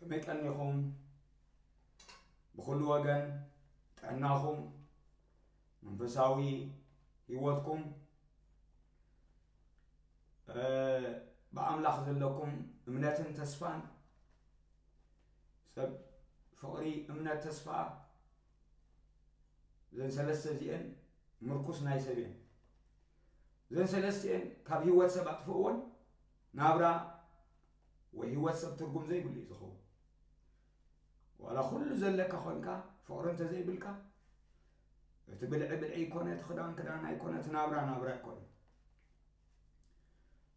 ከመይ ቀኒኹም? ብኹሉ ወገን ጥዕናኹም፣ መንፈሳዊ ህይወትኩም፣ እ፣ ብኣምላኽ ዘለኩም እምነትን ተስፋን፣ ሰብ ፍቕሪ፣ እምነት፣ ተስፋ፣ እዘን ሰለስተ እዚአን ምርኩስ ናይ ሰብ እየን። እዘን ሰለስቲአን ካብ ህይወት ሰብ ኣጥፍእወን፣ ናብራ ወይ ህይወት ሰብ ትርጉም ዘይብሉ እዩ ዝኸውን። ዋላ ኩሉ ዘለካ ኮንካ፣ ፍቕሪ እንተዘይብልካ፣ እቲ ብልዒ ብልዒ ኣይኮነ፣ እቲ ክዳን ክዳን ኣይኮነ፣ እቲ ናብራ ናብራ ኣይኮነ።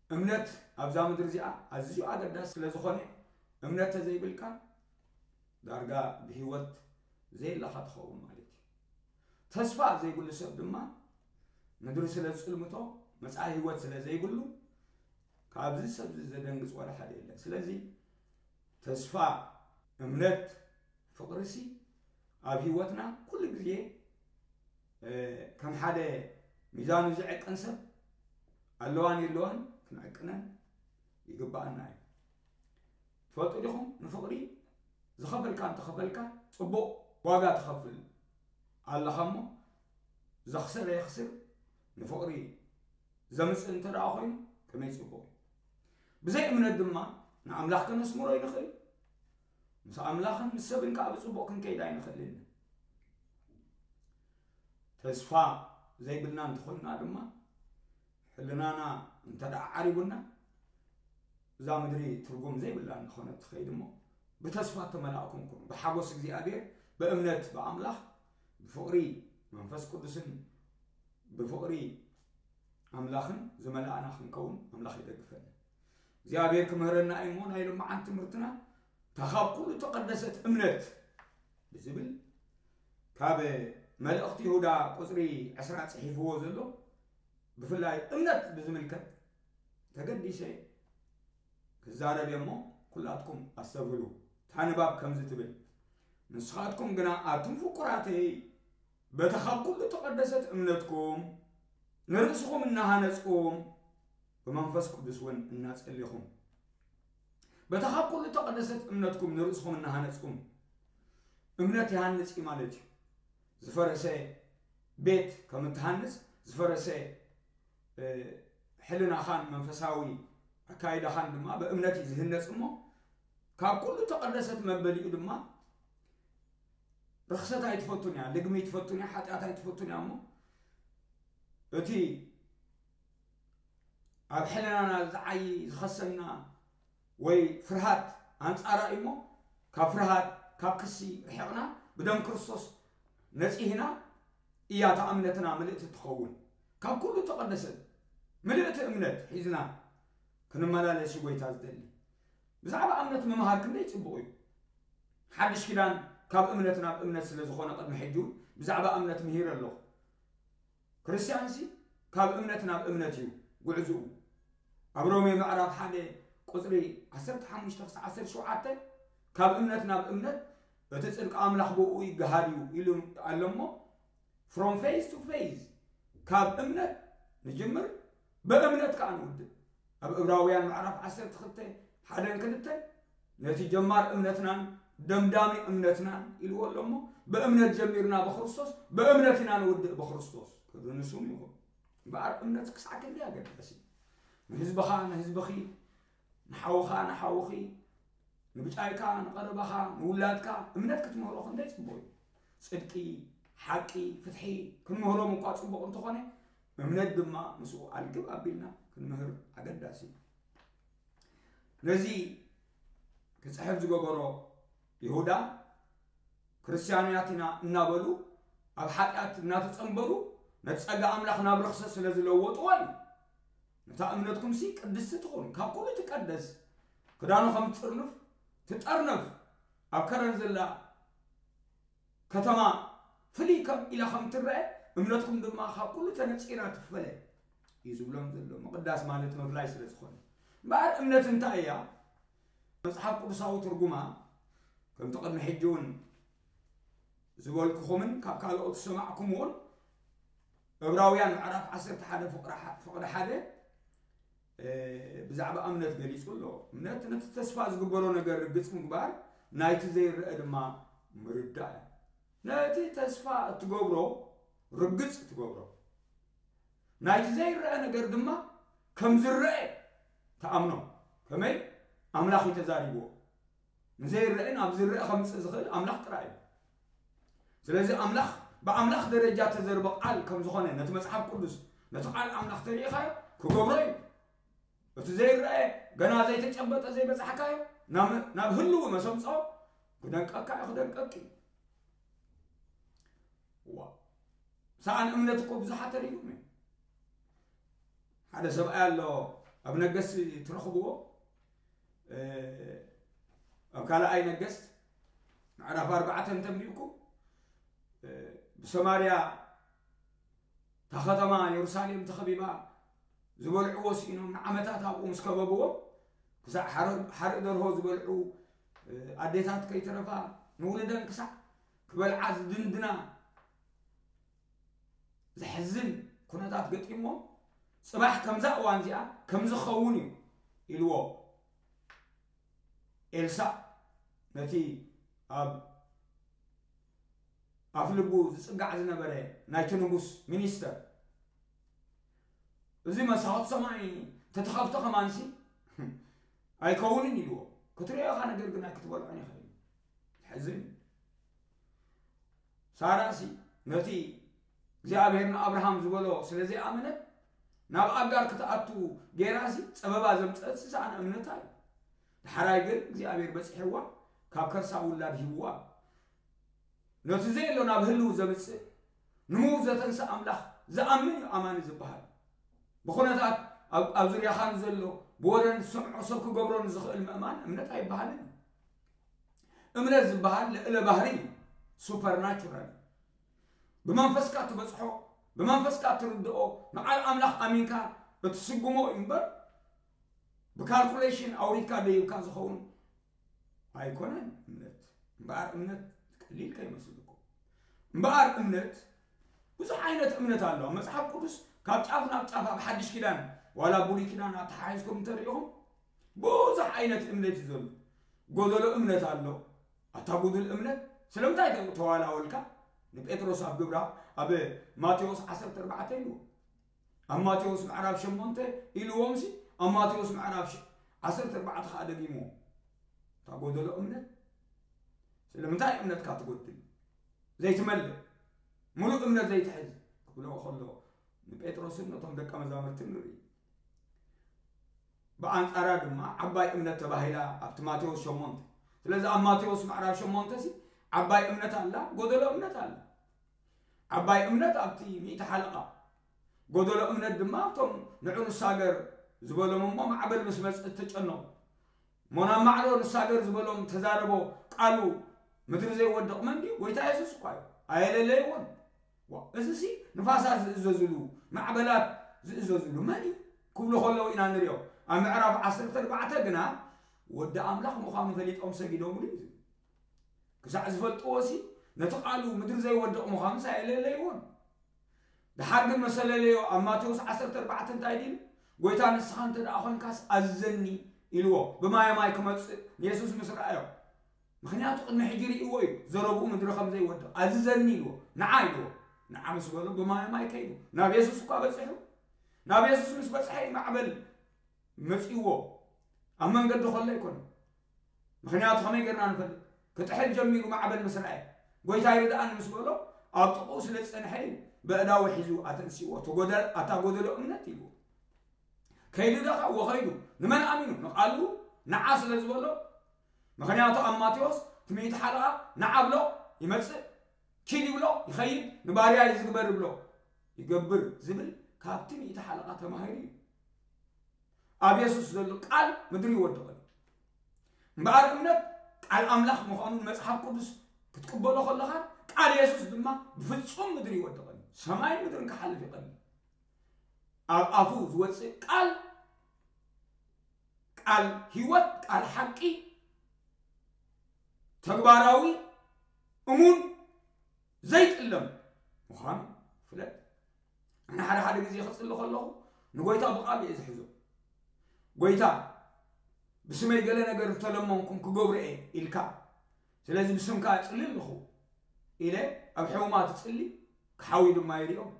እምነት ኣብዛ ምድሪ እዚኣ ኣዝዩ ኣገዳሲ ስለ ዝኾነ፣ እምነት ተዘይብልካ፣ ዳርጋ ብህይወት ዘየለኻ ትኸውን ማለት እዩ። ተስፋ ዘይብሉ ሰብ ድማ፣ ምድሪ ስለ ዝጽልምቶ፣ መጻኢ ህይወት ስለ ዘይብሉ፣ ካብዚ ሰብ እዚ ዘደንግጽ ዋላ ሓደ የለን። ስለዚ ተስፋ፣ እምነት፣ ፍቕሪሲ ኣብ ህይወትና ኩሉ ግዜ፣ እ፣ ከም ሓደ ሚዛኑ ዝዕቅን ሰብ ኣለዋን የለዋን ክንዕቅነን ይግብኣና እዩ። ትፈልጡ ዲኹም? ንፍቕሪ ዝኸፈልካ እንተኸፈልካ፣ ጽቡቕ ዋጋ ትኸፍል ኣለኻ እሞ፣ ዘኽሰረ የኽስር፣ ንፍቕሪ ዘምጽእ እንተ ደኣ ኮይኑ፣ ከመይ ጽቡቕ እዩ። ብዘይ እምነት ድማ ንኣምላኽ ከነስምሮ ይንኽእል፣ ምስ ኣምላኽን ምስ ሰብን ከኣ ብጽቡቕ ክንከይድ ኣይንኽእልን። ተስፋ ዘይብልና እንተኾይንና ድማ፣ ሕልናና እንተ ደኣ ዓሪቡና፣ እዛ ምድሪ ትርጉም ዘይብላ እንኾነት ትኸይድ እሞ፣ ብተስፋ እተመላእኩም ኩኑ። ብሓጎስ እግዚኣብሔር፣ ብእምነት ብኣምላኽ፣ ብፍቕሪ መንፈስ ቅዱስን ብፍቕሪ ኣምላኽን ዝመልኣና ክንከውን ኣምላኽ ይደግፈና። እግዚኣብሔር ክምህረና እዩ እሞ፣ ናይ ሎማዓንቲ ትምህርትና፣ እታ ካብ ኩሉ እተቐደሰት እምነት ብዝብል፣ ካብ መልእኽቲ ይሁዳ ቁጽሪ ዕስራ ጽሒፍዎ ዘሎ፣ ብፍላይ እምነት ብዝምልከት ተገዲሰ ክዛረብ እየ እሞ፣ ኩላትኩም ኣስተብህሉ። እታ ንባብ ከምዚ ትብል፣ ንስኻትኩም ግና ኣቱም ፍቁራተይ፣ በታ ካብ ኩሉ እተቐደሰት እምነትኩም ንርእስኹም እናሃነጽኩም፣ ብመንፈስ ቅዱስ እውን እናጸሊኹም፣ በታ ካብ ኩሉ እተቐደሰት እምነትኩም ንርእስኹም እናሃነጽኩም፣ እምነት ይሃንጽ እዩ ማለት እዩ። ዝፈረሰ ቤት ከም እትሃንጽ፣ ዝፈረሰ፣ እ፣ ሕልናኻን መንፈሳዊ ኣካይዳኻን ድማ ብእምነት እዩ ዝህነጽ እሞ፣ ካብ ኩሉ እተቐደሰት መበሊኡ ድማ ርኽሰት ኣይትፈቱን እያ፣ ልግሚ ኣይትፈቱን እያ፣ ሓጢኣት ኣይትፈቱን እያ እሞ፣ እቲ ኣብ ሕልናና ዝዓዪ ዝኸሰና ወይ ፍርሃት ኣንጻራ እዩ እሞ፣ ካብ ፍርሃት፣ ካብ ክሲ ርሒቕና፣ ብደም ክርስቶስ ነጺህና እያ እታ እምነትና ምልእቲ ትኸውን። ካብ ኩሉ እተቐደሰት ምልእቲ እምነት ሒዝና ክንመላለስ እዩ ጎይታ ዝደሊ። ብዛዕባ እምነት ምምሃር ክንደይ ጽቡቕ እዩ። ሓድሽ ኪዳን ካብ እምነት ናብ እምነት ስለ ዝኾነ፣ ቅድሚ ሕጂ እውን ብዛዕባ እምነት ምሂረ ኣለኹ። ክርስትያንሲ ካብ እምነት ናብ እምነት እዩ ጉዕዝኡ። ኣብ ሮሜ ምዕራፍ ሓደ ቁጽሪ ዓሰርተ ሓሙሽተ ክሳዕ ዓሰርተ ሸውዓተ፣ ካብ እምነት ናብ እምነት እቲ ጽድቂ ኣምላኽ ብኡ ይገሃድ እዩ ኢሉ ኣሎ እሞ፣ from faith to faith፣ ካብ እምነት ንጅምር፣ ብእምነት ከኣ ንውድእ። ኣብ ዕብራውያን ምዕራፍ ዓሰርተ ክልተ፣ ሓደን ክልተን፣ ነቲ ጀማር እምነትናን ደምዳሚ እምነትናን ኢልዎ ኣሎ እሞ፣ ብእምነት ጀሚርና ብክርስቶስ፣ ብእምነት ኢና ንውድእ ብክርስቶስ። ክብሪ ንስሙ ይኹን። እምበኣር እምነት ክሳዕ ክንደይ ኣገዳሲ እዩ። ንህዝብኻ፣ ንህዝብኺ፣ ንሓውኻ፣ ንሓውኺ፣ ንብጫይካ፣ ንቐረባኻ፣ ንውላድካ እምነት ክትምህሮ ክንደይ ጽቡቕ እዩ። ጽድቂ፣ ሓቂ፣ ፍትሒ ክንምህሮም እኳ ጽቡቕ እንተኾነ፣ እምነት ድማ ምስኡ ኣልግብ ኣቢልና ክንምህር ኣገዳሲ እዩ። ነዚ ክጽሕፍ ዝገበሮ ይሁዳ፣ ክርስትያናት ኢና እናበሉ ኣብ ሓጢኣት እናተጸንበሩ፣ ነቲ ጸጋ ኣምላኽ ናብ ርኽሰት ስለ ዝለወጥዎ እዩ። ነታ እምነትኩምሲ ቅድስቲ ትኹን፣ ካብ ኩሉ ትቀደስ፣ ክዳኑ ከም ትጥርንፍ ትጠርነፍ፣ ኣብ ከረን ዘላ ከተማ ፍልይ ከም ኢላ ከም ትረአ፣ እምነትኩም ድማ ካብ ኩሉ ተነጺራ ትፈለ እዩ ዝብሎም ዘሎ። ምቕዳስ ማለት ምፍላይ ስለ ዝኾነ። እምበኣር እምነት እንታይ እያ? መጽሓፍ ቅዱሳዊ ትርጉማ፣ ከምቲ ቅድሚ ሕጂ እውን ዝበልኩኹምን ካብ ካልኦት ዝሰማዕኩምዎን፣ ዕብራውያን ምዕራፍ ዓሰርተ ሓደ ፍቕሪ ሓ-፣ ፍቕዲ ሓደ፣ እ፣ ብዛዕባ እምነት ገሊጹ ኣሎ። እምነት ነቲ ተስፋ ዝግበሮ ነገር ርግጽ ምግባር፣ ናይቲ ዘይረአ ድማ ምርዳእ እዩ። ነቲ ተስፋ እትገብሮ ርግጽ ትገብሮ፣ ናይቲ ዘይረአ ነገር ድማ ከም ዝረአ ትኣምኖ። ከመይ? ኣምላኽ እዩ ተዛሪብዎ። ንዘይረአ ናብ ዝረአ ከምጽእ ዝኽእል ኣምላኽ ጥራይ እዩ። ስለዚ ኣምላኽ፣ ብኣምላኽ ደረጃ ተዘርበ ቃል ከም ዝኾነ፣ ነቲ መጽሓፍ ቅዱስ፣ ነቲ ቃል ኣምላኽ ተሪኢኻዮ ክገብሮ እዩ። እቲ ዘይረአ፣ ገና ዘይተጨበጠ፣ ዘይበጻሕካዮ ናብ፣ ናብ ህልው መሰምጾ ክደንቀካ እዩ፣ ክደንቀቂ እዩ። ዋ፣ ሰኣን እምነት እኮ ብዙሓት ተሪፎም እዮም። ሓደ ሰብኣይ ኣሎ፣ ኣብ ነገስ ትረኽብዎ፣ እ፣ ኣብ ካልኣይ ነገስት ምዕራፍ ኣርባዕተ እንተንቢብኩም፣ እ፣ ብሰማርያ እታ ከተማ የሩሳሌም ተኸቢባ፣ ዝበልዕዎ ስኢኖም ንዓመታት ኣብኡ ምስ ከበብዎም፣ ክሳዕ ሓረ-፣ ሓርኢ ደርሆ ዝበልዑ፣ እ፣ ኣዴታት ከይተረፋ፣ ንውሉደን ክሳዕ ክበልዓ ዝድንድና፣ ዘሕዝን ኩነታት ገጢሞም፣ ጽባሕ ከምዛ እዋን እዚኣ ከም ዝኸውን እዩ ኢልዎ። ኤልሳእ ነቲ ኣብ ኣፍ ልቡ ዝጽጋዕ ዝነበረ ናይቲ ንጉስ ሚኒስተር፣ "እዚ መሳኹት ሰማይ እንተተኸፍተ ከማንሲ ኣይከውንን" ኢልዎ። ክትርእዮ ኢኻ፣ ነገር ግን ኣይክትበልዖን ኢኻ ኢሉ። ዘሕዝን እዩ። ሳራሲ ነቲ እግዚኣብሔር ንኣብርሃም ዝበሎ ስለ ዘይኣመነት፣ ናብ ኣጋር ክትኣቱ ጌራሲ ጸበባ ዘምጸእትሲ ሰኣን እምነታ እዩ። ደሓራይ ግን እግዚኣብሔር በጺሕዋ፣ ካብ ከርሳ ውላድ ሂብዋ። ነቲ ዘየሎ ናብ ህልው ዘምጽእ፣ ንምዉት ዘተንስእ ኣምላኽ ዝኣምን እዩ ኣማኒ ዝበሃል። ብኹነታት ኣብ፣ ኣብ ዙርያኻ ንዘሎ፣ ብወረ ንዝሰምዖ ሰብ ክገብሮ ንዝኽእል ምእማን እምነት ኣይበሃልን እዩ። እምነት ዝበሃል ልዕለ ባህሪ እዩ፣ ሱፐርናቹራል እዩ። ብመንፈስካ ትበጽሖ፣ ብመንፈስካ ትርድኦ፣ ንቓል ኣምላኽ ኣሚንካ እትስጉሞ እዩ እምበር፣ ብካልኩሌሽን ኣውሪድካ ደይብካ ዝኸውን ኣይኮነን እምነት። እምበኣር እምነት ቀሊል ከይመስለኩም። እምበኣር እምነት ብዙሕ ዓይነት እምነት ኣሎ። ኣብ መጽሓፍ ቅዱስ ካብ ጫፍ ናብ ጫፍ ኣብ ሓድሽ ኪዳን ዋላ ብሉይ ኪዳን ኣተሓሒዝኩም እንተሪኢኹም ብዙሕ ዓይነት እምነት እዩ ዘሎ። ጎደሎ እምነት ኣሎ። ኣታ ጉዱል እምነት ስለምንታይ ተ-፣ ተዋላወልካ? ንጴጥሮስ ኣብ ግብራ፣ ኣብ ማቴዎስ ዓሰርተ ኣርባዕተ ኢልዎ። ኣብ ማቴዎስ ምዕራፍ ሸሞንተ ኢልዎምሲ፣ ኣብ ማቴዎስ ምዕራፍ ሸ-፣ ዓሰርተ ኣርባዕተ ኸኣ ደጊምዎ። እታ ጎደሎ እምነት፣ ስለምንታይ እምነትካ ትጎድል? ዘይትመልእ፣ ምሉእ እምነት ዘይትሕዝ ክብሎ ከሎ፣ ንጴጥሮስን ነቶም ደቀ መዛሙርትን ንርኢ። ብኣንጻራ ድማ ዓባይ እምነት ተባሂላ ኣብቲ ማቴዎስ ሸሞንተ። ስለዚ ኣብ ማቴዎስ ምዕራፍ ሸሞንተ ሲ ዓባይ እምነት ኣላ፣ ጎደሎ እምነት ኣላ። ዓባይ እምነት ኣብቲ ሚእቲ ሓለቓ፣ ጎደሎ እምነት ድማ ኣብቶም ንዑ ንሳገር ዝበሎም እሞ ማዕበል ምስ መጽእ እተጨነቑ። እሞ ናብ ማዕዶ ንሳገር ዝበሎም ተዛረቦ፣ ቃሉ ምድሪ ዘይወድቕ መን ድዩ? ጎይታ የሱስ እኳ እዩ። ኣየለለይዎን። ዋ፣ እዚሲ ንፋሳት ዝእዘዝሉ፣ ማዕበላት ዝእዘዝሉ መን እዩ? ክብሉ ከለዉ ኢና ንሪኦ። ኣብ ምዕራፍ ዓሰርተ ኣርባዕተ ግና ወዲ ኣምላኽ ምዃኑ ፈሊጦም ሰጊዶምሉ እዩ ዝብል። ክሳዕ ዝፈልጥዎሲ ነቲ ቃሉ ምድሪ ዘይወድቕ ምዃኑስ ኣየለለይዎን። ደሓር ግን መሰለለዮ ኣብ ማቴዎስ ዓሰርተ ኣርባዕተ እንታይ ድዩ? ጎይታ ንስኻ እንተ ደኣ ኾንካስ ኣዝዘኒ ኢልዎ። ብማየ ማይ ክመጽእ ንየሱስ ምስ ረኣዮ። ምኽንያቱ ቅድሚ ሕጂ ርእይዎ እዩ። ዘረብኡ ምድሪ ከም ዘይወድቕ። ኣዝዘኒ ኢልዎ። ንዓ ኢልዎ። ንዓ ምስ በሎ ብማየ ማይ ከይዱ። ናብ የሱስ እኳ በጺሑ። ናብ የሱስ ምስ በጽሐ እዩ ማዕበል መጺእዎ። ኣብ መንገዲ ከሎ ኣይኮነን። ምኽንያቱ ከመይ ጌርና ንፈልጥ? ክጥሕል ጀሚሩ ማዕበል ምስ ረኣየ፣ ጎይታይ ርድኣኒ ምስ በሎ፣ ኣብ ጥቕኡ ስለ ዝጸንሐ እዩ በእዳዉ ሒዙ ኣተንሲእዎ። እቶ ጎደ-፣ ኣታ ጎደሎ እምነት ኢልዎ። ከይዱ ደኻ እዎ ከይዱ። ንመን ኣሚኑ? ንቓሉ ንዓ ስለ ዝበሎ። ምኽንያቱ ኣብ ማቴዎስ እቲ ሚእቲ ሓለቓ ንዓ ብሎ ይመጽእ፣ ኪድ ይብሎ ይኸይድ፣ ንባርያ እዩ ዝግበር ይብሎ ይገብር ዝብል ካብቲ ሚእቲ ሓለቓ ተማሂሩ እዩ። ኣብ የሱስ ዘሎ ቃል ምድሪ ይወድቕ እዩ። እምበኣር እምነት ቃል ኣምላኽ ምዃኑ ንመጽሓፍ ቅዱስ ክትቅበሎ ከለኻ፣ ቃል የሱስ ድማ ብፍጹም ምድሪ ይወድቕ እዩ። ሰማይን ምድርን ክሓልፍ ይቐልል። ኣብ ኣፉ ዝወጽእ ቃል፣ ቃል ህይወት፣ ቃል ሓቂ፣ ተግባራዊ፣ እሙን፣ ዘይጥለም ምዃኑ ፍለጥ። ኣነ ሓደ ሓደ ግዜ ክጽሊ ከለኹ ንጎይታ ብቓል እየ ዝሕዞ። ጎይታ፣ ብስመይ ገለ ነገር እንተለመንኩም ክገብሮ እየ ኢልካ፣ ስለዚ ብስምካ እጽሊ ኣለኹ ኢለ ኣብ ሕሙማት እጽሊ፣ ክሓውዩ ድማ ይሪኦም።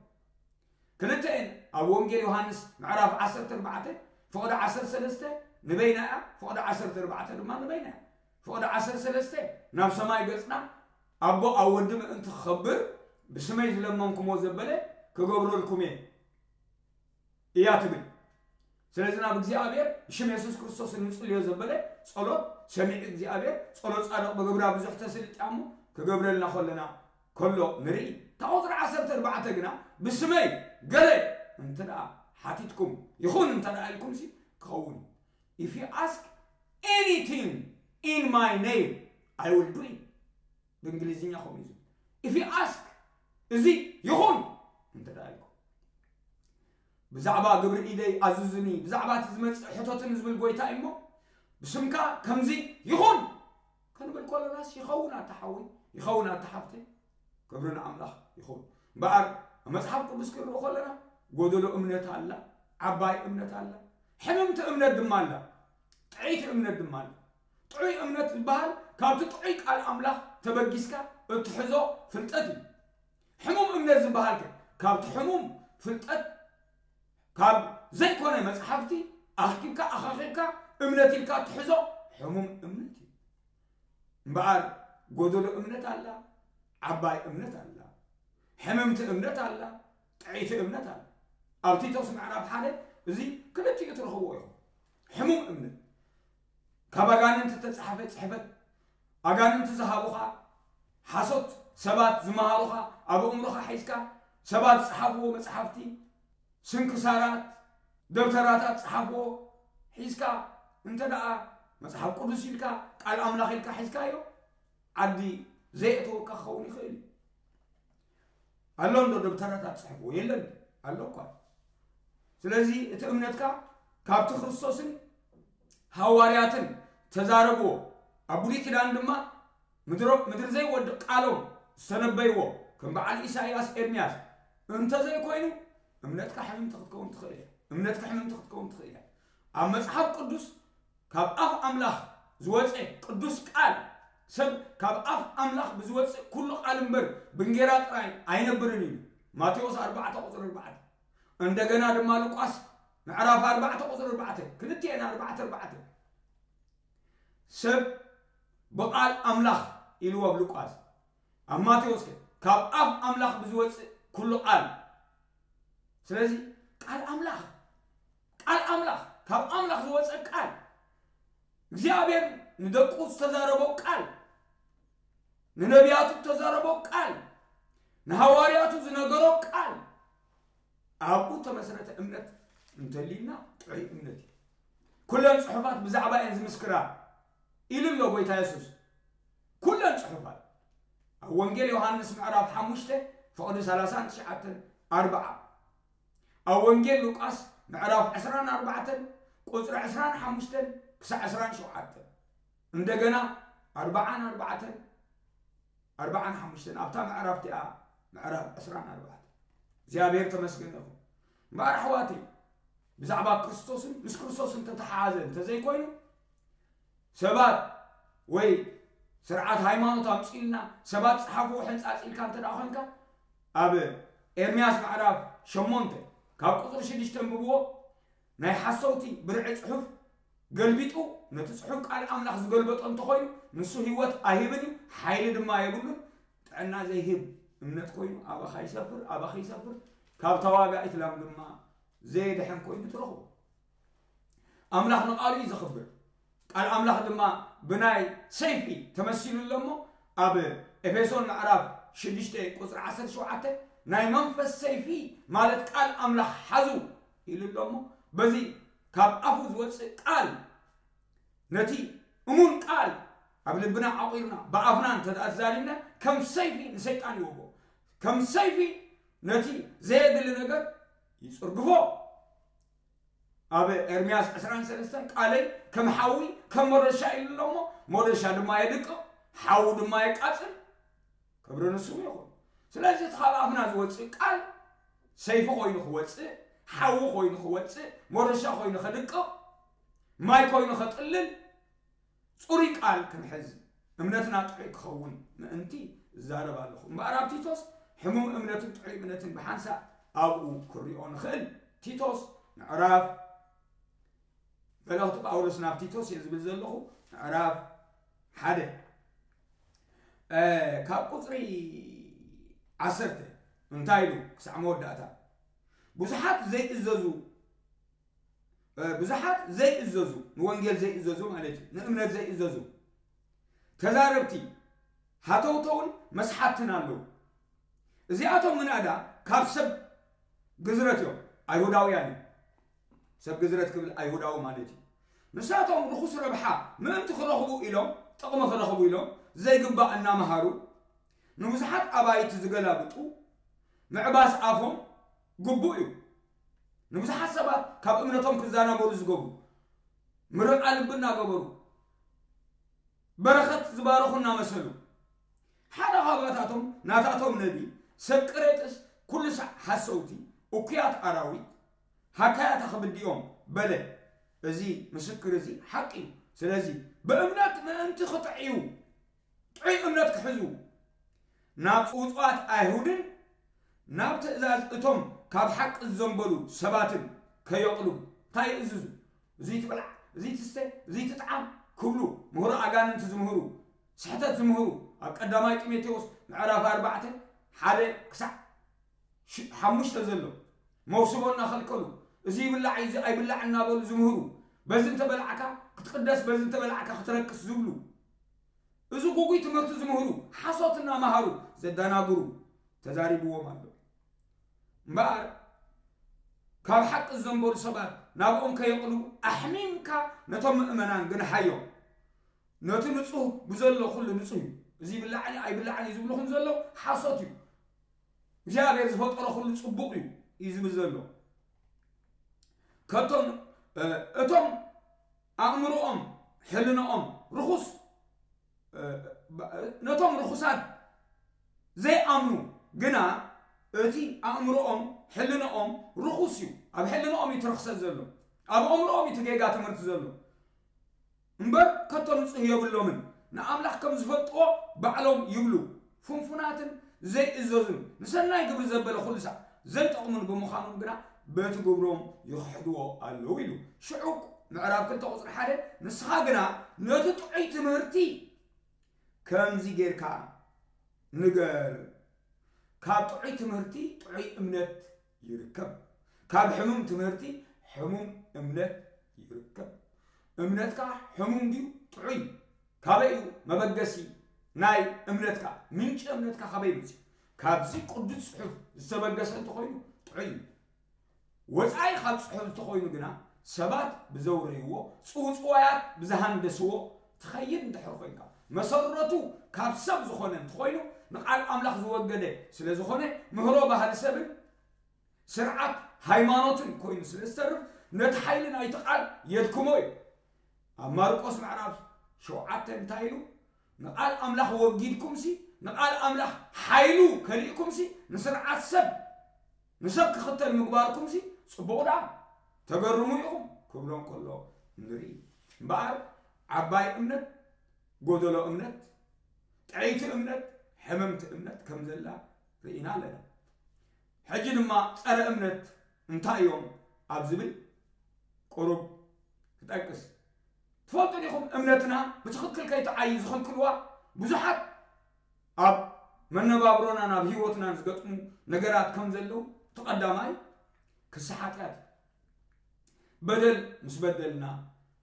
ክልተኤን ኣብ ወንጌል ዮሃንስ ምዕራፍ ዓሰርተ ኣርባዕተ ፍቕዲ ዓሰርተ ሰለስተ ንበይና እያ፣ ፍቕዲ ዓሰርተ ኣርባዕተ ድማ ንበይና እያ። ፍቕዲ ዓሰርተ ሰለስተ ናብ ሰማይ ገጽና ኣቦ ኣብ ወዲ ምእንቲ ክኸብር ብስመይ ዝለመንኩሞ ዘበለ ክገብረልኩም እየ እያ ትብል። ስለዚ ናብ እግዚኣብሔር ብሽም የሱስ ክርስቶስ እንጽልዮ ዘበለ ጸሎት ሰሚዑ እግዚኣብሔር ጸሎት ጻድቕ ብግብራ ብዙሕ ተስልጥ እያ እሞ ክገብረልና ከለና ከሎ ንርኢ። እታ ቁጽሪ ዓሰርተ ኣርባዕተ ግና ብስመይ ገለ እንተ ደኣ ሓቲትኩም ይኹን እንተ ደኣ ኢልኩም ሲ ክኸውን እዩ። If you ask anything in my name, I will do it. ብእንግሊዝኛ ከምኡ እዩ ዝብል። If you ask እዚ ይኹን እንተ ደኣ ኢልኩም ብዛዕባ ግብሪ ኢደይ ኣዝዙኒ፣ ብዛዕባ እቲ ዝመጽእ ሕቶትን ዝብል ጎይታ እዩ እሞ ብስምካ ከምዚ ይኹን ክንብል ከለናስ ይኸውን ኣታ ሓወይ፣ ይኸውን ኣታ ሓፍተይ። ክብሪ ንኣምላኽ ይኹን። እምበኣር ኣብ መጽሓፍ ቅዱስ ክንርኢ ከለና ጎደሎ እምነት ኣላ፣ ዓባይ እምነት ኣላ፣ ሕምምቲ እምነት ድማ ኣላ፣ ጥዕይቲ እምነት ድማ ኣላ። ጥዑይ እምነት ዝበሃል ካብቲ ጥዑይ ቃል ኣምላኽ ተበጊስካ እትሕዞ ፍልጠት እዩ። ሕሙም እምነት ዝበሃል ከ ካብቲ ሕሙም ፍልጠት ካብ ዘይኮነ መጽሓፍቲ ኣኽኪብካ ኣኻኺብካ እምነት ኢልካ እትሕዞ ሕሙም እምነት እዩ። እምበኣር ጎደሎ እምነት ኣላ፣ ዓባይ እምነት ኣላ፣ ሕምምቲ እምነት ኣላ፣ ጥዕይቲ እምነት ኣላ። ኣብ ቲቶስ ምዕራፍ ሓደ እዚ ክልቲኡ ትረኽብዎ ኢኹም። ሕሙም እምነት ካብ ኣጋንንቲ እተጻሕፈ ጽሕፈት፣ ኣጋንንቲ ዝሃቡኻ ሓሶት፣ ሰባት ዝመሃሩኻ ኣብ ኣእምሮኻ ሒዝካ፣ ሰባት ዝጸሓፍዎ መጽሓፍቲ፣ ስንክሳራት፣ ደብተራታት ጸሓፍዎ ሒዝካ፣ እንተ ደኣ መጽሓፍ ቅዱስ ኢልካ ቃል ኣምላኽ ኢልካ ሒዝካዮ ዓዲ ዘየእተወካ ክኸውን ይኽእል እዩ። ኣሎ እንዶ ደብተራታት ጽሕፍዎ የለን ኣሎ እኳ። ስለዚ እቲ እምነትካ ካብቲ ክርስቶስን ሃዋርያትን ተዛረብዎ ኣብ ብሉይ ኪዳን ድማ ምድሮ- ምድሪ ዘይወድቕ ቃሎም ዝተነበይዎ ከም በዓል ኢሳይያስ ኤርምያስ እንተዘይኮይኑ እምነትካ ሕምምቲ ክትከውን ትኽእል እያ። እምነትካ ሕምምቲ ክትከውን ትኽእል እያ። ኣብ መጽሓፍ ቅዱስ ካብ ኣፍ ኣምላኽ ዝወፀ ቅዱስ ቃል ሰብ ካብ ኣፍ ኣምላኽ ብዝወፅእ ኩሉ ቃል እምበር ብእንጌራ ጥራይ ኣይነብርን እዩ። ማቴዎስ ኣርባዕተ ቁፅሪ ኣርባዕተ። እንደገና ድማ ሉቃስ ምዕራፍ ኣርባዕተ ቁፅሪ ኣርባዕተ ክልቲኤን ኣርባዕተ ኣርባዕተ ሰብ ብቓል ኣምላኽ ኢልዎ ኣብ ሉቃስ ኣብ ማቴዎስ ከ ካብ ኣፍ ኣምላኽ ብዝወፅእ ኩሉ ቃል። ስለዚ ቃል ኣምላኽ ቃል ኣምላኽ ካብ ኣምላኽ ዝወፀ ቃል እግዚኣብሔር ንደቁ ዝተዛረቦ ቃል ንነቢያቱ ዝተዛረቦ ቃል ንሃዋርያቱ ዝነገሮ ቃል ኣብኡ ተመስረተ እምነት እንተሊና ጥዑይ እምነት እዩ። ኩለን ፅሑፋት ብዛዕባ እየን ዝምስክራ ኢሉ ኣሎ ጎይታ የሱስ። ኩለን ፅሑፋት ኣብ ወንጌል ዮሃንስ ምዕራፍ ሓሙሽተ ፍቕዲ ሰላሳን ትሽዓተን ኣርብዓ ኣብ ወንጌል ሉቃስ ምዕራፍ ዕስራን ኣርባዕተን ቁፅሪ ዕስራን ሓሙሽተን ክሳዕ ዕስራን ሸውዓተን እንደገና ኣርባዓን ኣርባዕተን ኣርባዓን ሓሙሽተን ኣብታ ምዕራፍ እቲኣ ምዕራፍ ዕስራን ኣርባዕተን እግዚኣብሔር ተመስገን ይኹን። እምበኣር ኣሕዋተይ ብዛዕባ ክርስቶስን ምስ ክርስቶስን ተተሓሓዘ እንተዘይኮይኑ ሰባት ወይ ስርዓት ሃይማኖት ኣምፅእልና ሰባት ፀሓፍዎ ሕንፃፅ ኢልካ እንተ ደኣ ኮይንካ ኣብ ኤርምያስ ምዕራፍ ሸሞንተ ካብ ቁፅሪ ሽዱሽተ እንብብዎ ናይ ሓሰውቲ ብርዒ ፅሑፍ ገልቢጡ ነቲ ፅሑፍ ቃል ኣምላኽ ዝገልበጦ እንተኾይኑ ንሱ ህይወት ኣይህብን እዩ፣ ሓይሊ ድማ የብሉን። ጥዕና ዘይህብ እምነት ኮይኑ ኣባኻ ይሰፍር ኣባኺ ይሰፍር፣ ካብ ተዋጋኢት ላም ድማ ዘየድሕን ኮይኑ ትረኽቦ። ኣምላኽ ንቓሉ እዩ ዘኽብር። ቃል ኣምላኽ ድማ ብናይ ሰይፊ ተመሲሉ ኣሎ እሞ ኣብ ኤፌሶን ምዕራፍ ሽዱሽተ ቁፅሪ ዓሰርተ ሸውዓተ ናይ መንፈስ ሰይፊ ማለት ቃል ኣምላኽ ሓዙ ኢሉ ኣሎ እሞ በዚ ካብ ኣፉ ዝወፅእ ቃል ነቲ እሙን ቃል ኣብ ልብና ዓቂርና ብኣፍና እንተ ተዛሪብና ከም ሰይፊ ንሰይጣን ይወጎ ከም ሰይፊ ነቲ ዘየድሊ ነገር ይፅርግፎ። ኣብ ኤርምያስ ዕስራን ሰለስተን ቃለይ ከም ሓዊ ከም መረሻ ኢሉ ኣሎ እሞ መረሻ ድማ የድቅቕ ሓዊ ድማ የቃፅል። ክብሪ ንስሙ ይኹን። ስለዚ እቲ ካብ ኣፍና ዝወፅእ ቃል ሰይፊ ኮይኑ ክወፅእ ሓዊ ኮይኑ ክወፅእ መረሻ ኮይኑ ከድቅቕ ማይ ኮይኑ ከጥልል ፅሩይ ቃል ክንሕዝ እምነትና ጥዑይ ክኸውን ምእንቲ እዛረብ ኣለኹ። እምበኣር ኣብ ቲቶስ ሕሙም እምነትን ጥዑይ እምነትን ብሓንሳእ ኣብኡ ክሪኦ ንኽእል። ቲቶስ ምዕራፍ፣ መልእኽቲ ጳውሎስ ናብ ቲቶስ እየ ዝብል ዘለኹ፣ ምዕራፍ ሓደ፣ እ፣ ካብ ቁጽሪ ዓሰርተ እንታይ ኢሉ ክሳዕ መወዳእታ፣ ብዙሓት ዘይእዘዙ፣ እ፣ ብዙሓት ዘይእዘዙ፣ ንወንጌል ዘይእዘዙ ማለት እዩ፣ ንእምነት ዘይእዘዙ ተዛረብቲ፣ ሃተውተውን መስሓትን ኣለዉ። እዚኣቶም ምናዳ ካብ ሰብ ግዝረት እዮም፣ ኣይሁዳውያን እዮም። ሰብ ግዝረት ክብል ኣይሁዳዊ ማለት እዩ። ንሳቶም ርኹስ ረብሓ ምእንቲ ክረኽቡ ኢሎም፣ ጥቕሚ ክረኽቡ ኢሎም ዘይግባእ እናመሃሩ፣ ንብዙሓት ኣባይቲ ዝገላብጡ፣ ምዕባስ ኣፎም ግቡእ እዩ። ንብዙሓት ሰባት ካብ እምነቶም ክዘናበሉ ዝገብሩ፣ ምርቓ ልቢ እናገበሩ፣ በረኸት ዝባረኹ እናመሰሉ፣ ሓደ ካብኣታቶም ናታቶም ነቢ ሰብ ቅሬጥስ፣ ኩሉ ሳዕ ሓሰውቲ፣ እኩያት ኣራዊት፣ ሃካያት ኣኽብድ እዮም በለ። እዚ ምስክር እዚ ሓቂ እዩ። ስለዚ ብእምነት ምእንቲ ክጥዕዩ፣ ጥዑይ እምነት ክሕዙ፣ ናብ ጽውጽዋት ኣይሁድን ናብ ትእዛዝ እቶም ካብ ሓቂ ዝዘንበሉ ሰባትን ከየቕሉ እንታይ ይእዝዙ? እዚ ትብላዕ፣ እዚ ትስተ፣ እዚ ትጥዓም ክብሉ ምህሮ ኣጋንንቲ ዝምህሩ፣ ስሕተት ዝምህሩ፣ ኣብ ቀዳማይ ጢሞቴዎስ ምዕራፍ ኣርባዕተ ሓደ ክሳዕ ሽ-፣ ሓሙሽተ ዘሎ መውስቦ እናኸልከሉ፣ እዚ ይብላዕ፣ እዚ ኣይብላዕ እናበሉ ዝምህሩ፣ በዚ እንተበላዕካ ክትቅደስ፣ በዚ እንተበላዕካ ክትረክስ ዝብሉ፣ እዚ ጉጉይ ትምህርቲ ዝምህሩ፣ ሓሶት እናመሃሩ ዘደናግሩ ተዛሪብዎም ኣሎ። እምበኣር ካብ ሓቂ ዝዘንበሉ ሰባት ናብኦም ከየቕልቡ ኣሕሚምካ ነቶም ምእመናን ግንሓዮም። ነቲ ንጹህ ብዘሎ ኩሉ ንጹህ እዩ፣ እዚ ይብላዕን ኣይብላዕን እዩ ዝብልኹም ዘሎ ሓሶት እዩ፣ እግዚኣብሔር ዝፈጠሮ ኩሉ ጽቡቕ እዩ እዩ ዝብል ዘሎ። ከቶም፣ እ፣ እቶም ኣእምሮኦም፣ ሕልናኦም ርኹስ፣ እ፣ ባ-፣ ነቶም ርኹሳት ዘይኣምኑ ግና እቲ ኣእምሮኦም፣ ሕልናኦም ርኹስ እዩ። ኣብ ሕልናኦም እዩ እቲ ርኽሰት ዘሎ። ኣብ ኣእምሮኦም እዩ እቲ ጌጋ ትምህርቲ ዘሎ። እምበር ከቶ ንጹህ የብሎምን። ንኣምላኽ ከም ዝፈልጥዎ ባዕሎም ይብሉ። ፍንፉናትን ዘይእዘዙን፣ ንሰናይ ግብሪ ዘበለ ኩሉ ሳዕ ዘይጠቕሙን ብምዃኖም ግና በቲ ግብሮም ይኽሕድዎ ኣለዉ ኢሉ። ሽዑ ምዕራፍ ክልተ ቁጽሪ ሓደ፣ ንስኻ ግና ነቲ ጥዑይ ትምህርቲ ከምዚ ጌርካ ንገር። ካብ ጥዑይ ትምህርቲ ጥዑይ እምነት ይርከብ። ካብ ሕሙም ትምህርቲ ሕሙም እምነት ይርከብ። እምነትካ ሕሙም ድዩ ጥዑይ? ካበይ እዩ መበገሲ ናይ እምነትካ? ምንጪ እምነትካ ካበይ መጽዩ? ካብዚ ቅዱስ ጽሑፍ ዝተበገሰ እንተኾይኑ ጥዑይ እዩ። ወጻኢ ካብ ጽሑፍ እንተኾይኑ ግና ሰባት ብዘውረይዎ፣ ጽውጽዋያት ብዝሃንደስዎ ትኸይድ እንድሕር ኮይንካ፣ መሰረቱ ካብ ሰብ ዝኾነ እንተኾይኑ ንቃል ኣምላኽ ዝወገደ ስለ ዝኾነ ምህሮ ባህሊ ሰብን ስርዓት ሃይማኖትን ኮይኑ ስለ ዝተርፍ ነቲ ሓይሊ ናይቲ ቃል የድክሞ እዩ። ኣብ ማርቆስ ምዕራፍ ሸውዓተ እንታይ ኢሉ? ንቃል ኣምላኽ ወጊድኩምሲ፣ ንቃል ኣምላኽ ሓይሉ ከሊእኩምሲ ንስርዓት ሰብ ንሰብ ክኽተል ምግባርኩምሲ ጽቡቕ ደኣ ተገርሙ ኢኹም ክብሎም ከሎ ንርኢ። እምበኣር ዓባይ እምነት፣ ጎደሎ እምነት፣ ጥዕይቲ እምነት፣ ሕምምቲ እምነት ከም ዘላ ርኢና ኣለና። ሕጂ ድማ ጸረ እምነት እንታይ እዮም ኣብ ዝብል ቁሩብ ክጠቅስ። ትፈልጡ ዲኹም እምነትና ብትኽክል ከይትዓይ ዝኽልክልዋ ብዙሓት ኣብ መነባብሮናን ኣብ ህይወትናን ዝገጥሙ ነገራት ከም ዘለዉ፣ እቲ ቀዳማይ ክሲ ሓጢኣት እዩ። በደል ምስ በደልና፣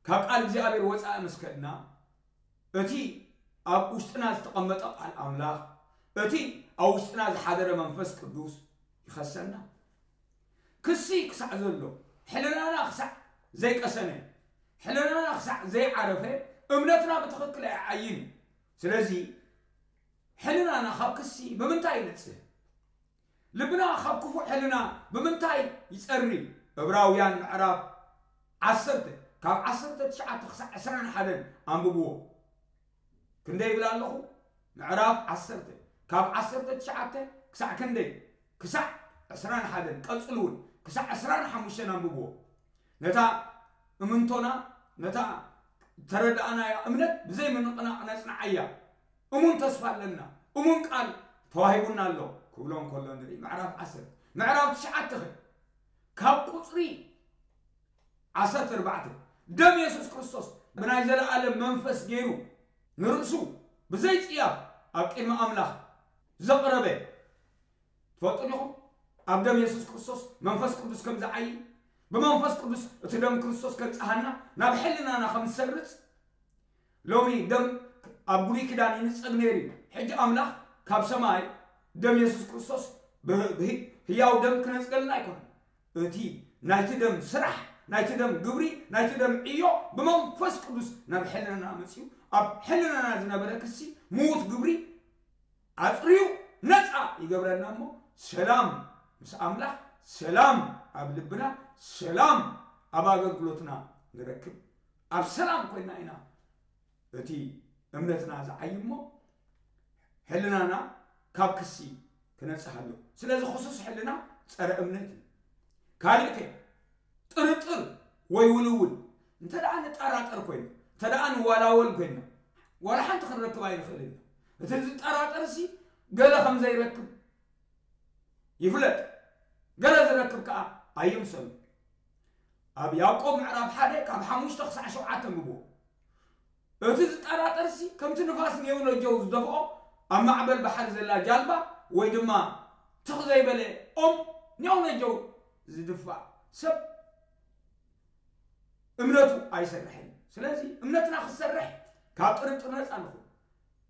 ካብ ቃል እግዚኣብሔር ወጻኢ ምስ ከድና፣ እቲ ኣብ ውሽጥና ዝተቐመጠ ቃል ኣምላኽ፣ እቲ ኣብ ውሽጥና ዝሓደረ መንፈስ ቅዱስ ይኸሰና። ክሲ ክሳዕ ዘሎ፣ ሕልናና ክሳዕ ዘይቀሰነ፣ ሕልናና ክሳዕ ዘይዓረፈ፣ እምነትና ብትኽክል ኣይዓይን እዩ። ስለዚ ሕልናና ካብ ክሲ ብምንታይ ይነጽህ? ልብና ካብ ክፉእ ሕልና ብምንታይ ይጸሪ? ዕብራውያን ምዕራፍ ዓሰርተ፣ ካብ ዓሰርተ ትሽዓተ ክሳዕ ዕስራን ሓደን ኣንብብዎ። ክንደይ ይብል ኣለኹ? ምዕራፍ ዓሰርተ፣ ካብ ዓሰርተ ትሽዓተ ክሳዕ ክንደይ? ክሳዕ ዕስራን ሓደን። ቀጽሉ እውን ክሳዕ ዕስራን ሓሙሽተን ኣንብብዎ። ነታ እምንቶና፣ ነታ ተረዳእናያ እምነት ብዘይ ምንቕናቕ ነጽንዓያ። እሙን ተስፋ ኣለና፣ እሙን ቃል ተዋሂቡና ኣሎ ክብሎ እንከሎ ንርኢ። ምዕራፍ ዓሰርተ። ምዕራፍ ትሽዓተ ኸ? ካብ ቁጽሪ ዓሰርተ ኣርባዕተ፣ ደም የሱስ ክርስቶስ ብናይ ዘለኣለም መንፈስ ገይሩ ንርእሱ ብዘይ ጽያፍ ኣብ ቅድሚ ኣምላኽ ዘቕረበ ትፈልጡ ዲኹም? ኣብ ደም የሱስ ክርስቶስ መንፈስ ቅዱስ ከም ዝዓዪ፣ ብመንፈስ ቅዱስ እቲ ደም ክርስቶስ ከንጽሃና፣ ናብ ሕልናና ከም ዝሰርጽ፣ ሎሚ ደም ኣብ ብሉይ ኪዳን ይንጸግ ነይሩ እዩ። ሕጂ ኣምላኽ ካብ ሰማይ ደም የሱስ ክርስቶስ ብ-፣ ብህ-፣ ህያው ደም ክነጽገልና ኣይኮነን። እቲ ናይቲ ደም ስራሕ፣ ናይቲ ደም ግብሪ፣ ናይቲ ደም ዕዮ ብመንፈስ ቅዱስ ናብ ሕልናና መጺኡ፣ ኣብ ሕልናና ዝነበረ ክሲ ምዉት ግብሪ ኣጽርዩ ነጻ ይገብረና እሞ፣ ሰላም ምስ ኣምላኽ፣ ሰላም ኣብ ልብና፣ ሰላም ኣብ ኣገልግሎትና ንረክብ። ኣብ ሰላም ኮይና ኢና እቲ እምነትና ዝዓይ እሞ፣ ሕልናና ካብ ክሲ ክነጽሃሉ። ስለዚ ክሱስ ሕልና ጸረ እምነት እዩ። ካልእ ከ? ጥርጥር ወይ ውልውል። እንተ ደኣ ንጠራጠር ኮይና፣ እንተ ደኣ ንዋላወል ኮይና፣ ዋላ ሓንቲ ክንረክብ ኣይንኽእልን ኢና። እቲ ዝጠራጠርሲ ገለ ከም ዘይረክብ ይፍለጥ፣ ገለ ዝረክብ ከኣ ኣይምሰሉ። ኣብ ያዕቆብ ምዕራፍ ሓደ ካብ ሓሙሽተ ክሳዕ ሸውዓተ ኣንብብዎ። እቲ ዝጠራጠርሲ ከምቲ ንፋስ ኔው ነጀው ዝደፍኦ ኣብ ማዕበል ባሕሪ ዘላ ጃልባ ወይ ድማ ትኽ ዘይበለ ኦም ኔው ነጀው ዝድፋእ ሰብ እምነቱ ኣይሰርሕን እዩ። ስለዚ እምነትና ክሰርሕ ካብ ጥርጥር ነፃ ንኹን።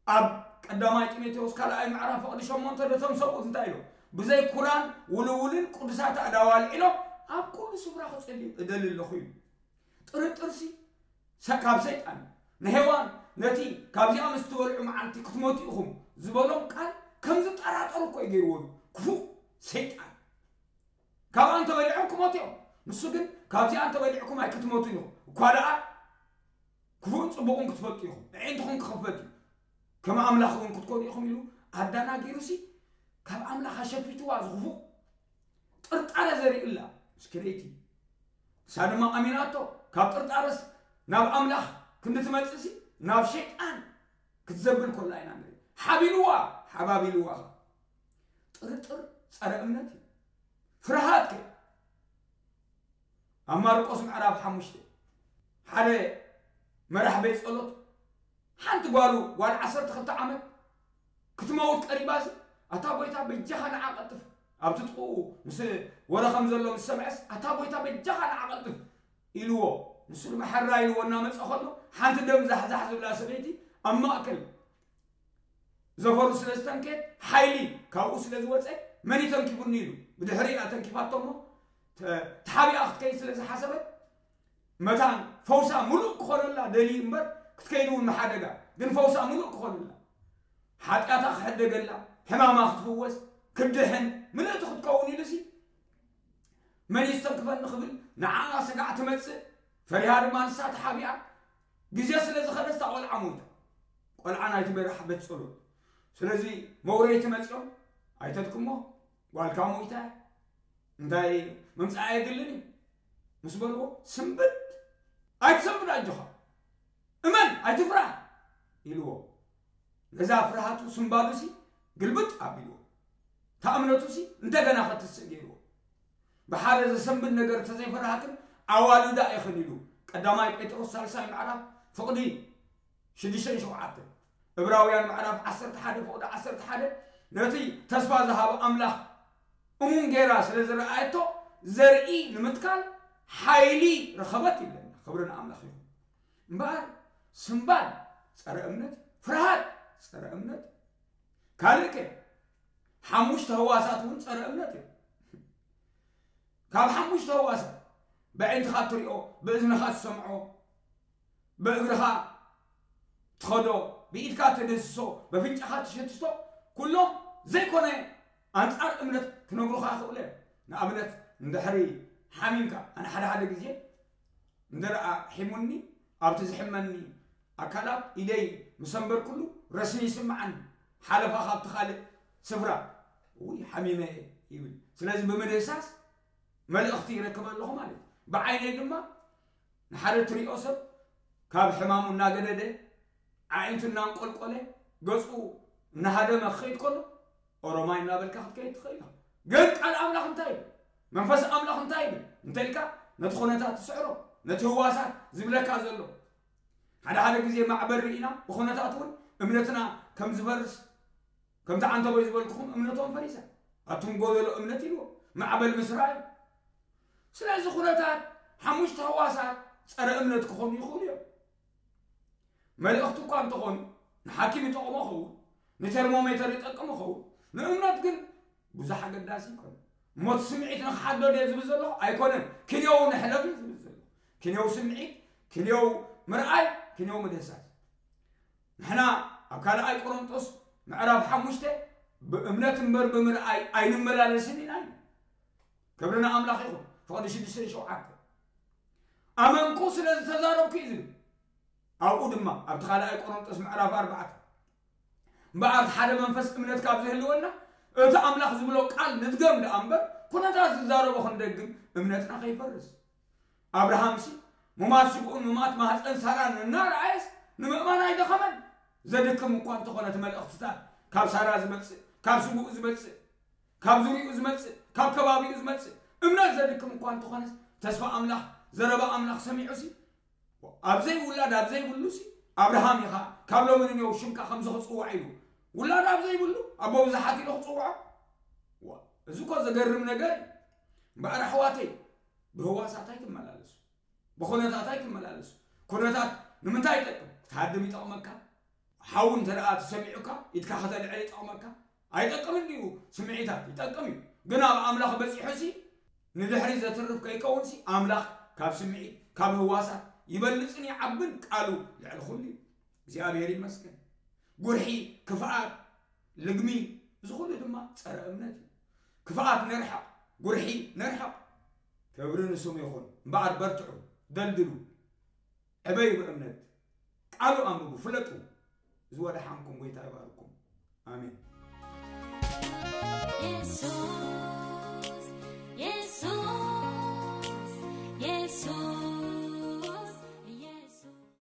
ኣብ ቀዳማይ ጢሞቴዎስ ካልኣይ ምዕራፍ ፍቕዲ ሸሞንተ ነቶም ሰብኡት እንታይ ኢሎ? ብዘይ ኩራን ውልውልን ቅዱሳት ኣእዳው ኣልዒሎም ኣብ ኩሉ ስፍራ ክጽልዩ እደሊ ኣለኹ ኢሉ። ጥርጥርሲ ሰ-፣ ካብ ሰይጣን እዩ። ንሄዋን ነቲ ካብዚኣ ምስ ትበልዑ መዓልቲ ክትሞቱ ኢኹም ዝበሎም ቃል ከም ዝጠራጠሩ እኮ እዩ ገይርዎ። ክፉእ ሰይጣን። ካብኣ እንተበሊዖም ክሞቱ እዮም። ንሱ ግን ካብዚኣ እንተበሊዕኩም ኣይክትሞቱን ኢኹም። እኳ ደኣ ክፉእን ጽቡቕን ክትፈልጡ ኢኹም። ኣዒንትኹም ክኽፈት እዩ። ከም ኣምላኽ እውን ክትኮኑ ኢኹም ኢሉ ኣዳና ገይሩሲ ካብ ኣምላኽ ኣሸፊትዋ ዝኽፉእ ጥርጣረ ዘርእላ ምስኪነይቲ። ንሳ ድማ ኣሚናቶ። ካብ ጥርጣረስ ናብ ኣምላኽ ክንዲ ትመጽእሲ ናብ ሸይጣን ክትዘብል ከላ ኢና ንርኢ። ሓቢልዋ፣ ሓባቢልዋ ኸ። ጥርጥር ጸረ እምነት እዩ። ፍርሃት ከ? ኣብ ማርቆስ ምዕራፍ ሓሙሽተ ሓደ መራሕ ቤት ጸሎት ሓንቲ ጓሉ፣ ጓል ዓሰርተ ክልተ ዓመት ክትመውት ቀሪባሲ፣ "ኣታ ጎይታ በጃኻ ንዓ ቀልጥፍ፣ ኣብቲ ጥቕኡ ምስ ወረ ከም ዘሎ ምስ ሰምዐስ፣ ኣታ ጎይታ በጃኻ ንዓ ቀልጥፍ" ኢልዎ። ንሱ ድማ ሕራ ኢልዎ እናመጸ ከሎ፣ ሓንቲ ደም ዛሕዛሕ ዝብላ ሰበይቲ ኣብ ማእከል ዘፈሩ ስለ ዝተንከየት፣ ሓይሊ ካብኡ ስለ ዝወጸ፣ "መን እዩ ተንኪፉኒ?" ኢሉ ብድሕሪኣ ተንኪፋቶ እሞ፣ ተ-፣ ተሓቢኣ ክትከይድ ስለ ዝሓሰበት፣ መታን ፈውሳ ምሉእ ክኾነላ ደልዩ እምበር፣ ክትከይድ እውን ምሓደጋ፣ ግን ፈውሳ ምሉእ ክኾነላ፣ ሓጢኣታ ክሕደገላ፣ ሕማማ ክትፍወስ፣ ክትድሕን፣ ምልእቲ ክትከውን ኢሉሲ፣ "መን እዩ ዝተንክፈኒ?" ክብል ንዓኣ ስጋዕ ትመጽእ፣ ፈሪሃ ድማ ንሳ ተሓቢኣ፣ ግዜ ስለ ዝኸደስ እታ ቆልዓ ሞይታ። ቆልዓ ናይቲ መራሕ ቤት ጸሎት። ስለዚ መውረይቲ መጺኦም፣ "ኣይተድክሞ፣ ጓልካ ሞይታ እያ፣ እንታይ ምምጻእ ኣየድልን እዩ" ምስ በልዎ፣ "ስንብድ፣ ኣይትሰንብድ ኣጆኻ፣ እመን፣ ኣይትፍራህ" ኢልዎ። ነዛ ፍርሃቱ ስንባዱሲ ግልብጥ ኣቢልዎ። እታ እምነቱሲ እንደገና ክትስእ ገይርዎ። ብሓደ ዘሰንብድ ነገር እንተዘይፈራህክን ኣዋልዳ ኢኽን ኢሉ ቀዳማይ ጴጥሮስ ሳልሳይ ምዕራፍ ፍቕዲ ሽዱሽተን ሸውዓተን። ዕብራውያን ምዕራፍ ዓሰርተ ሓደ ፍቕዲ ዓሰርተ ሓደ ነቲ ተስፋ ዝሃበ ኣምላኽ እሙን ጌራ ስለ ዝረኣየቶ ዘርኢ ንምትካል ሓይሊ ረኸበት ይብለና። ክብሪ ንኣምላኽ ይኹን። እምበኣር ስምባል ጸረ እምነት፣ ፍርሃት ጸረ እምነት። ካልእ ከ ሓሙሽተ ህዋሳት እውን ጸረ እምነት እዮም። ካብ ሓሙሽተ ህዋሳት ብዕንትኻ ትሪኦ፣ ብእዝንኻ ትሰምዖ፣ ብእግርኻ ትኸዶ፣ ብኢድካ ትድህስሶ፣ በፍንጫኻ ትሸትቶ፣ ኩሎም ዘይኮነ ኣንጻር እምነት ክነግሩኻ ይኽእሉ እዮም። ንኣብነት እንድሕሪ ሓሚምካ፣ ኣነ ሓደ ሓደ ግዜ እንደ ደኣ ሒሙኒ ኣብቲ ዝሕመኒ ኣካላት ኢደይ ምስ ኣንበርኩሉ ረስኒ ይስምዓኒ። ሓለፋ ካብቲ ካልእ ስፍራ ውይ ሓሚመ እየ ይብል። ስለዚ ብምድህሳስ መልእኽቲ ይረክብ ኣለኹ ማለት እዩ። ብዓይነይ ድማ ንሓደ ትሪኦ ሰብ ካብ ሕማሙ እናገደደ ኣዒንቱ እናንቆልቆለ ገጹ እናሃደመ ክኸይድ ከሎ ኦሮማይ እናበልካ ክትከይድ ትኽእል ኢኻ። ግን ቃል ኣምላኽ እንታይ ይብል? መንፈስ ኣምላኽ እንታይ ይብል እንተ ኢልካ፣ ነቲ ኩነታት ትስዕሮ፣ ነቲ ህዋሳት ዝብለካ ዘሎ። ሓደ ሓደ ግዜ ማዕበል ርኢና ብኩነታት እውን እምነትና ከም ዝፈርስ፣ ከምቲ ዓንተቦይ ዝበልኩኹም እምነቶም ፈሪሳ፣ ኣቱም ጎደሎ እምነት ኢልዎ ማዕበል ምስ ረኣዩ። ስለዚ ኩነታት ሓሙሽተ ህዋሳት ጸረ እምነት ክኾኑ ይኽእሉ እዮም። መልእኽቲ እኳ እንተኾኑ ንሓኪም ይጠቕሞ ኸውን፣ ንቴርሞሜተር ይጠቅም ኸውን፣ ንእምነት ግን ብዙሕ ኣገዳሲ ይኮነ። እሞ እቲ ስምዒት ንክሓዶ ድየ ዝብል ዘለኹ ኣይኮነን። ክንየው ንሕለፍ እዩ ዝብል ዘለኹ። ክንየው ስምዒት፣ ክንየው ምርኣይ፣ ክንየው ምድህሳስ። ንሕና ኣብ ካልኣይ ቆሮንጦስ ምዕራፍ ሓሙሽተ ብእምነት እምበር ብምርኣይ ኣይንመላለስን ኢና ኢሉ። ክብሪ ንኣምላኽ ይኹን። ፍቕዲ ሽዱሽተ ሸውዓተ ኣመንኩ ስለ ዝተዛረብኩ እዩ ዝብል። ኣብኡ ድማ ኣብቲ ካልኣይ ቆሮንጦስ ምዕራፍ ኣርባዕተ እምበኣር እቲ ሓደ መንፈስ እምነት ካብ ዝህልወና እቲ ኣምላኽ ዝብሎ ቃል ንድገም ደኣ እምበር ኩነታት ዝዛረቦ ክንደግም እምነትና ከይፈርስ። ኣብርሃምሲ ሙማት ስግኡን ሙማት ማህፀን ሳራን እናረኣየስ ንምእማን ኣይደኸመን። ዘድክም እኳ እንተኾነ እቲ መልእኽትታት ካብ ሳራ ዝመፅእ፣ ካብ ስጉኡ ዝመፅእ፣ ካብ ዙሪኡ ዝመፅእ፣ ካብ ከባቢኡ ዝመፅእ እምነት ዘድክም እኳ እንተኾነስ ተስፋ ኣምላኽ፣ ዘረባ ኣምላኽ ሰሚዑሲ ኣብ ዘይውላድ ኣብ ዘይብሉሲ ኣብርሃም ኢኻ፣ ካብ ሎሚ ንኔው ሽምካ ከምዚ ክፅዋዕ ኢሉ ውላድ ኣብ ዘይብሉ ኣቦ ብዙሓት ኢሉ ክፅውዖ። ዋ፣ እዚ እኮ ዘገርም ነገር እዩ። እምበኣር ኣሕዋተይ ብህዋሳት ኣይትመላለሱ። ብኩነታት ኣይትመላለሱ። ኩነታት ንምንታይ ይጠቅም? ክትሃድም ይጠቕመካ። ሓዊ እንተ ደኣ ተሰሚዑካ ኢድካ ከተልዕል ይጠቕመካ። ኣይጠቅምን ድዩ? ስምዒታት ይጠቅም እዩ። ግን ኣብ ኣምላኽ በጺሑሲ ንድሕሪ ዘትርፍ ከይከውንሲ ኣምላኽ ካብ ስምዒት ካብ ህዋሳት ይበልጽን ይዓብን ቃሉ ልዕሊ ኩሉ እዩ። እግዚኣብሔር ይመስገን። ጉርሒ፣ ክፍኣት፣ ልግሚ፣ እዚ ኩሉ ድማ ጸረ እምነት እዩ። ክፍኣት ነርሕቕ፣ ጉርሒ ነርሕቕ። ክብሪ ንስሙ ይኹን። እምበኣር በርትዑ፣ ደልድሉ፣ ዕበዩ ብእምነት። ቃሉ ኣንብቡ፣ ፍለጡ። እዚ ወደሓንኩም፣ ጎይታ ይባርኩም። ኣሜን።